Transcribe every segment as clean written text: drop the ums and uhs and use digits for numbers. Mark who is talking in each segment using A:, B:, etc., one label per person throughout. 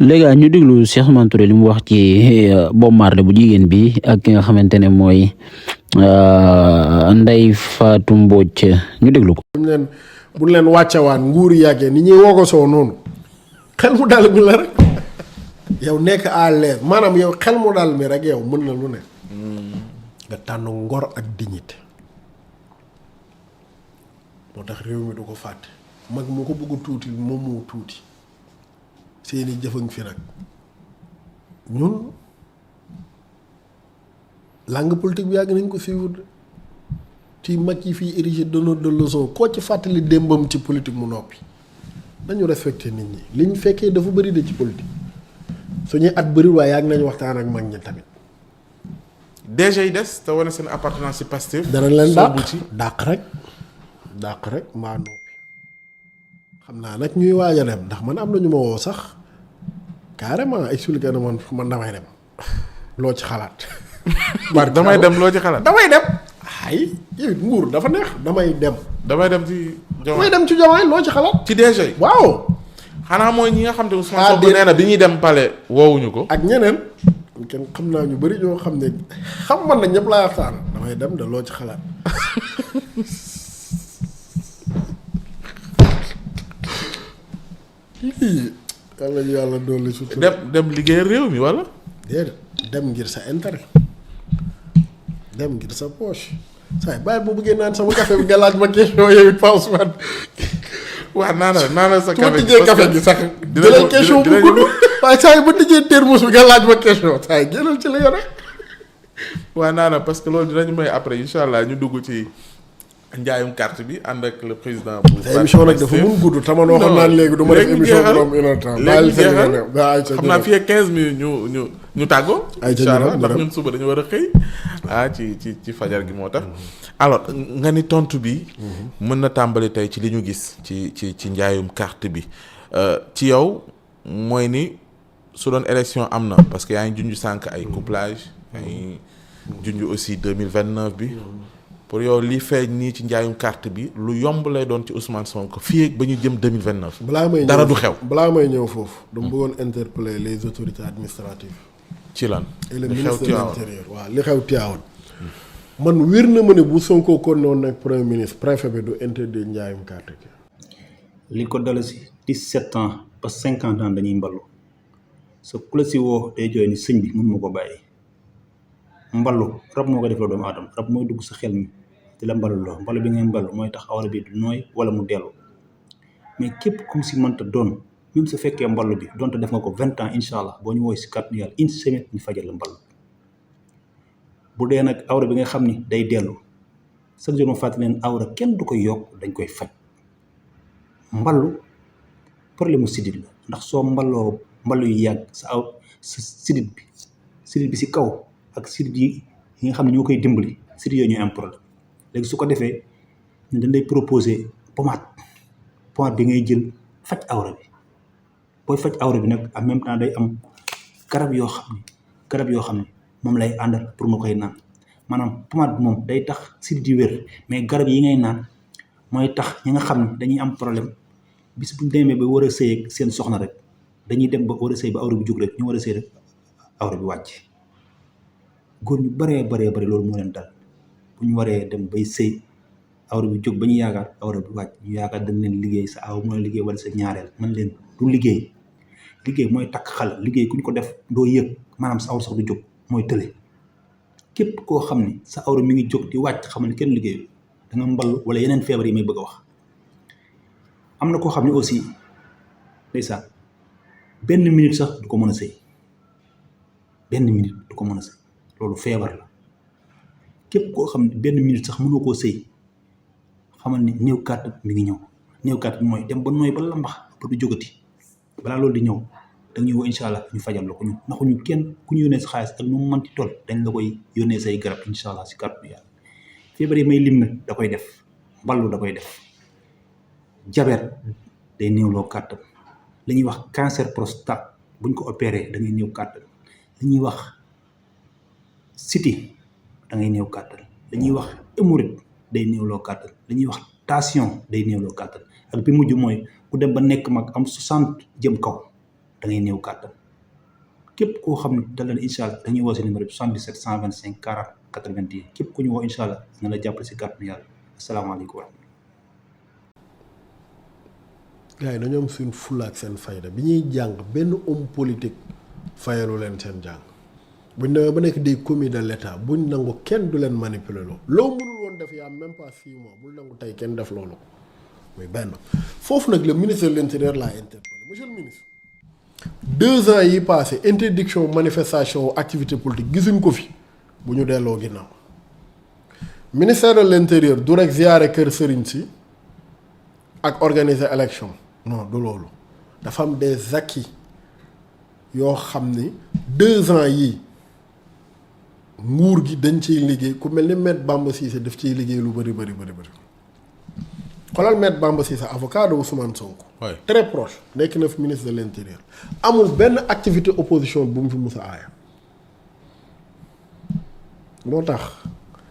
A: léegi ñu déglu Cheikh Ousmane Touré li mu wax ci Bob Marley bu jigéen bi ak ki nga xamante ne mooy Ndeye Fatou Mbodj ñu déglu ko.
B: buñ leen wàccewaan nguur yàggee ni ñuy wogosoo noonu xel mu dal mi la rek yow nekk à l'aise maanaam yow xel mu dal mi rek yow mën na lu ne nga tànn ngor ak dignité moo tax réew mi du ko fàtte mag mu ko bëgg tuuti moom moo tuuti seeni jëfang fi nag ñun langue politique bi yàgg nañ ko suivre ci mag yi fii érigé donneur de leçon koo ci fàttali démbam ci politique mu noppi dañu respecté nit ñi liñ fekkee dafa bëri de ci politique suñuy at bëri waaye yàgg nañu waxtaan ak mag ñi tamit.
C: DG yi des te wane seen appartenance ci Pastef.
B: dana leen dàq rek mbaa noppi xam naa nag ñuy waaj a dem ndax man am na ñu ma woo sax carrément expliqué na man damay dem loo ci xalaat.
C: damay dem loo ci xalaat.
B: damay dem. ay yow nguur dafa neex damay dem.
C: damay dem ci
B: Diomaye loo ci xalaat.
C: ci DG yi
B: waaw.
C: xanaa mooy ñi nga xam te Ousmane Sonko nee na bi ñuy dem palais woowuñu ko.
B: ak ñeneen. kenn xam naa ñu bëri ñoo xam ne xam man na ñëpp laa waxtaan damay dem de loo ci xalaat. yàlla ñu yàlla dolli sutura.
C: dem liggéey réew mi wala.
B: déedéet dem ngir sa intérêt dem ngir sa poche saa yi bàyyi bu bëggee naan sama café bi nga laaj ma question yow it Pa Ousmane.
C: waaw naana sa café
B: gi café gi sax. jëlal question bu gudd waaye saa yi ba tijjee termos bi nga laaj ma question saa yi jëlal ci la yore.
C: waaw naana parce que loolu dinañu may après incha allah ñu dugg ci njaayum carte bi ànd ak le président. bu
B: émission nag dafa mun gudd te man waxoon naan léegi du ma def émission bu am une heure temps.
C: xam naa fii ak 15 minutes ñu tàggoo. incha allah ndax ñun suba dañu war a xëy. ci fajar gi moo tax. alors nga ni tontu bi. mën na tàmbali tey ci li ñu gis ci njaayum carte bi ci yow mooy ni su doon élection am na parce que yaa ngi junj sànq ay couplage ay junj aussi 2029 bi. pour yow li feeñ nii ci njaayum carte bi lu yomb lay doon ci Ousmane Sonko fii ba ñu jëm 2029. dara du xew
B: balaa may ñëw foofu. dama bëggoon interpeller les autorités administratives.
C: ci lan.
B: et le ministre de l'intérieur waaw li xew Tivaouane. man wér na ma ne bu Sonko kon noonu nag premier ministre préfet bi du interdire njaayum carte gi.
D: li ko dala si 17 ans ba 50 ans dañuy mballu sa ku la si woo day jooy ni sëñ bi mun ma ko bàyyi mballu rab moo ko def la doomu aadama rab mooy dugg sa xel mi di la mballu loo mballu bi ngay mballu mooy tax awra bi du nooy wala mu dellu mais képp comme si mënta doon même su fekkee mballu bi donte def nga ko 20 ans incha allah boo ñu woy si kàttanu yàlla une semaine ñu fajal la mballu bu dee nag awra bi nga xam ni day dellu chaque jour ma fàttali leen awra kenn du koy yokk dañ koy faj mballu problème mu sidit la ndax soo mballoo mballu yu yàgg sa sidit bi si kaw ak sidit yi nga xam ne ñoo koy dimbali sidit yooyu ñooy am problème léegi su ko defee ñu dañ lay proposer pommade bi ngay jël faj awra bi booy faj awra bi nag en même temps day am garab yoo xam ne moom lay àndal pour nga koy naan maanaam pommade bi moom day tax sidit yi wér mais garab yi ngay naan mooy tax ñi nga xam ne dañuy am problème bis bu ñu demee ba war a sëy ak seen soxna rek dañuy dem ba war a sëy ba awra bi jóg rek ñu war a sëy rek awra bi wàcc góor ñu baree loolu moo leen dal bu ñu waree dem bay sëy awra bi jóg ba ñu yaakaar awra bi wàcc ñu yaakaar dañ leen liggéey sa aw mooy liggéey wala sa ñaareel man leen du liggéey mooy takk xal liggéey ku ñu ko def doo yëg maanaam sa awra sax du jóg mooy tële képp koo xam ne sa awra mi ngi jóg di wàcc xam ne kenn liggéeyu da nga mballu wala yeneen feebar yi may bëgg a wax am na koo xam ne aussi ndeysaan benn minute sax du ko mën a sëy loolu feebar la képp koo xam ne benn minute sax mënoo koo sëy xamal ni néew kàttan mi ngi ñëw néew kàttan mooy dem ba nooy ba lambax ba du jógati balaa loolu di ñëw da ñuy woo incha allah ñu fajal la ko ñu naxuñu kenn ku ñu yónnee sa xaalis ak nu mu mënti toll dañ la koy yónnee say garab incha allah si kàttan yàlla feebar yi may lim nag da koy def mballu da koy def jabet day néewloo kàttan li ñuy wax cancer prostate buñ ko opéré da ngay néew kàttan li ñuy wax siti da ngay néew kàttan li ñuy wax hémorroïde day néewloo kàttan li ñuy wax tension day néewloo kàttan ak bi mujj mooy ku dem ba nekk mag am 60 jëm kaw da ngay néew kàttan képp koo xam ne da leen incha allah dañuy woo si numéro bi 77 125 40 90 képp ku ñu woo incha allah dina la jàppale si kàttanu yàlla asalaamaaleykum wa rahmatulah.
B: gars yi dañoo am seen fulla ak seen fayda bi ñuy jàng benn homme politique fayalu leen seen jàng buñ demee ba nekk des commis de l'état buñ nangu kenn du leen manipuler loo mënul woon def yaa même pas 6 mois bul nangu tey kenn def loolu muy benn foofu nag le ministre de l'intérieur laa interpellé monsieur le ministre 2 ans yi passé interdiction manifestation activité politique gisuñ ko fi bu ñu delloo ginnaaw ministère de l'intérieur du rek ziyaare kër sëriñ si ak organiser élection non du loolu dafa am des acquis yoo xam ni 2 ans yii nguur gi dañ ciy liggéey ku mel ni Maître Bamba Cissé daf ciy liggéey lu bëri xoolal Maître Bamba Cissé avocat de Ousmane Sonko.
C: oui
B: très proche nekk na fi ministre de l'intérieur amul benn activité opposition bu mu fi mus a aaya moo tax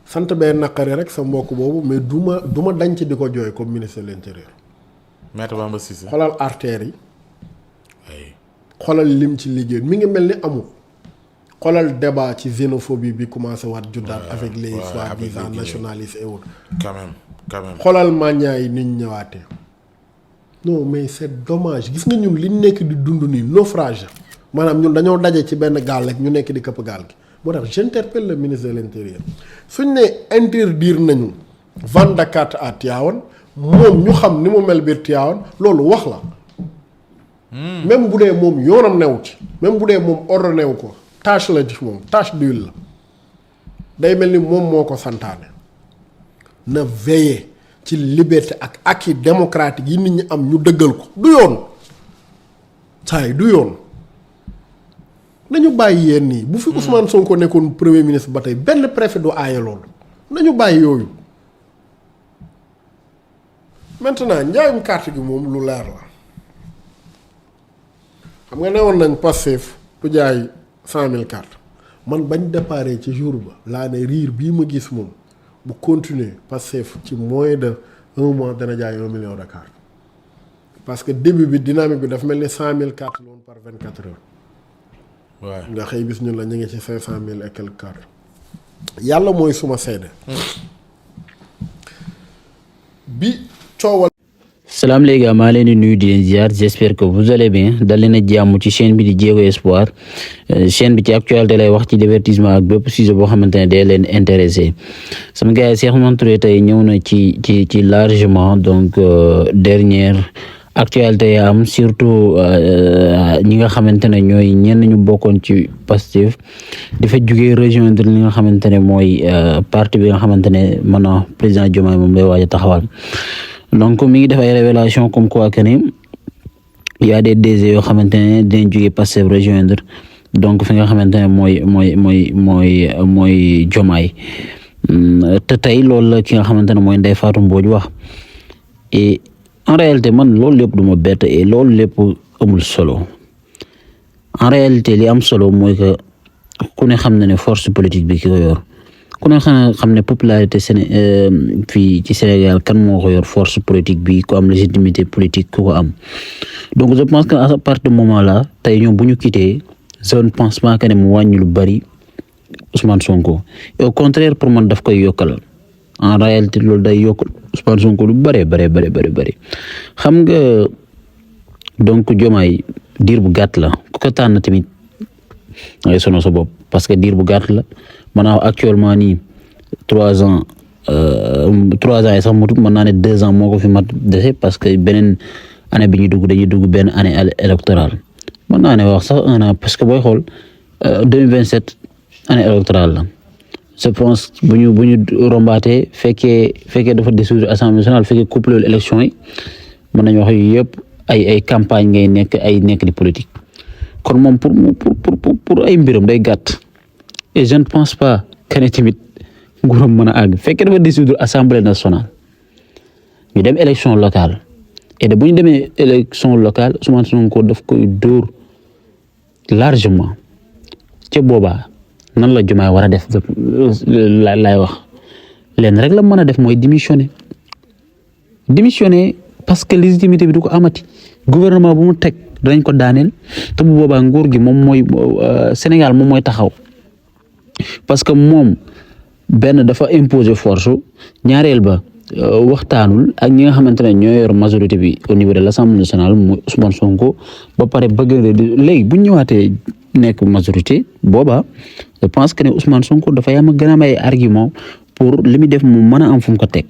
B: sant bee naqari rek sa mbokk boobu mais du ma dañ ci di ko jooy comme ministre de l'intérieur.
C: Maître Bamba Cissé
B: xoolal artères yi.
C: oui
B: xoolal lim ci liggéey mi ngi mel ni amul. xoolal débat ci xénophobie bi commencé waat juddaat avec les soi-disant nationalistes et autres.
C: quand même.
B: xoolal màññaa yi ni ñu ñëwaatee. non mais c'est dommage gis nga ñun li nekk di dund nii naufrage maanaam ñun dañoo daje ci benn gaal rek ñu nekk di këpp gaal gi moo tax j'interpelle le ministre de l'intérieur suñ ne interdire nañu vente de carte à Tivaouane moom ñu xam ni mu mel biir Tivaouane loolu wax la. même bu dee moom yoonam newu ci même bu dee moom ordonné wu ko. tâche la ci moom tâche d'huile la day mel ni moom moo ko santaane na veiller ci liberté ak acquis démocratique yi nit ñi am ñu dëggal ko du yoon saay du yoon nañu bàyyi yéen nii bu fi Ousmane Sonko nekkoon premier ministre ba tey benn préfet du aaye loolu nañu bàyyi yooyu maintenant njaayum carte gi moom lu leer la xam nga newoon nañ Pastef du jaay 100 000 cartes man bañ déparé ci jour ba laa ne riir bii ma gis moom bu continuer Pastef ci moins de 1 mois dana jaay 1 million de cartes parce que début bi dynamique bi dafa mel ni 100 000 cartes loolu par 24 heures.
C: waaw
B: nga xëy bis ñun la ñu ngi ci 500 000 et quelques cartes yàlla mooy suma seede. bi coowal.
A: salaam les gars maa leen di nuyu di leen ziar j'espère que vous allez bien dal leen a jàmm ci chaîne bi di Diégo Espoir chaîne bi ci actualité lay wax ci divertissement ak bépp sujet boo xamante ne day leen intéressé sama gars yi Cheikh Ousmane Touré tey ñëw na ci largement donc dernière actualité yi am surtout ñi nga xamante ne ñooy ñenn ñu bokkoon ci Pastef dafa jugee rejoindre li nga xamante ne mooy parti bi nga xamante ne maintenant président Diomaye moom lay waaj a taxawal. donc mi ngi def ay révélation comme quoi que ni y a des DG yoo xamante ne dinañ jógee Pastef rejoindre donc fi nga xamante ne mooy Diomaye te tey loolu la ki nga xamante ne mooy Ndeye Fatou Mbodj wax et en réalité man loolu lépp du ma bett et loolu lépp amul solo en réalité li am solo mooy que ku ne xam na ne force politique bi ki ko yor ku ne xam ne popularité fii ci Sénégal kan moo ko yor force politique bi ku am légitimité politique ku ko am donc je pense que à partir de moment là tey ñoom bu ñu quitté je ne pense pas que ne mu wàññi lu bari Ousmane Sonko et au contraire pour man daf koy yokkal en réalité loolu day yokk Ousmane Sonko lu bari xam nga donc Diomaye diir bu gàtt la ku ko tànn tamit ngay sono sa bopp parce que diir bu gàtt la maanaam actuellement nii 3 ans yi sax motut mën naa ne 2 ans moo ko fi mat dese parce que beneen année bi ñu dañuy dugg benn année électorale mën naa ne wax sax 1 an parce que booy xool 2027 année électorale la je pense bu ñu rombaatee fekkee dafa dissoudre assemblée nationale fekkee couplé élection yi mën nañu wax yu yëpp ay campagne ngay nekk di politique kon moom pour ay mbiram day gàtt et je ne pense pas que ne tamit nguuram mën a àgg fekkee dafa dissoudre assemblée nationale ñu dem élection locale et bu ñu demee élection locale Ousmane Sonko daf koy dóor largement ca boobaa nan la Diomaye war a def laay wax leen rek la mën a def mooy démissionner parce que légitimité bi du ko amati gouvernement bu mu teg danañ ko daaneel te bu boobaa nguur gi moom mooy Sénégal moom mooy taxaw parce que moom benn dafa imposer force ñaareel ba waxtaanul ak ñi nga xamante ne ñoo yor majorité bi au niveau de l'Assemblée nationale mooy Ousmane Sonko ba pare bëgg léegi bu ñu ñëwaatee nekk majorité booba je pense que ne Ousmane Sonko dafay am gën a am ay argument pour li muy def mu mën a am fu mu ko teg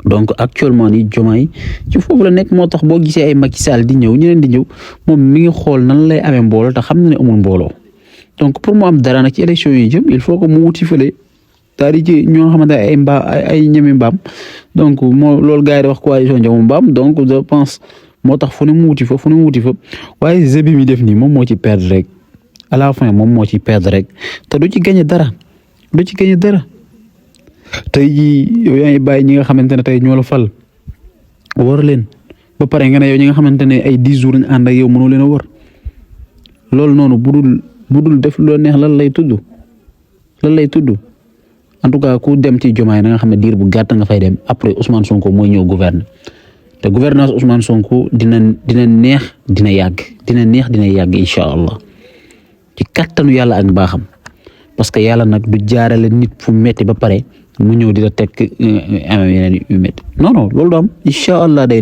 A: donc actuellement ni Diomaye ci foofu la nekk moo tax boo gisee ay Macky Sall di ñëw ñeneen di ñëw moom mi ngi xool nan lay amee mbooloo te xam na ne amul mbooloo donc pour mu am dara nag ci élection yi jëm il faut que mu wuti fële daal di ci ñoo xamante ne ay mbaam ay ñemi mbaam donc moo loolu gars yi di wax coalition ñoom mbaam donc je pense moo tax fu ne mu wuti fa waaye jeu bi mi def nii moom moo ci perdre rek à la fin moom moo ci perdre rek te du ci gagné dara tey jii yow yaa ngi bàyyi ñi nga xamante ne tey ñoo la fal war leen ba pare nga ne yow ñi nga xamante ne ay 10 jours ñu ànd ak yow mënoo leen a war loolu noonu budul def loo neex lan lay tudd en tout cas ku dem ci Diomaye na nga xam ne diir bu gàtt nga fay dem après Ousmane Sonko mooy ñëw gouverne te gouvernance Ousmane Sonko dina neex dina yàgg incha allah ci kattanu yàlla ak mbaaxam parce que yàlla nag du jaarale nit fu metti ba pare mu ñëw di la teg yeneen yu metti non loolu du am incha allah day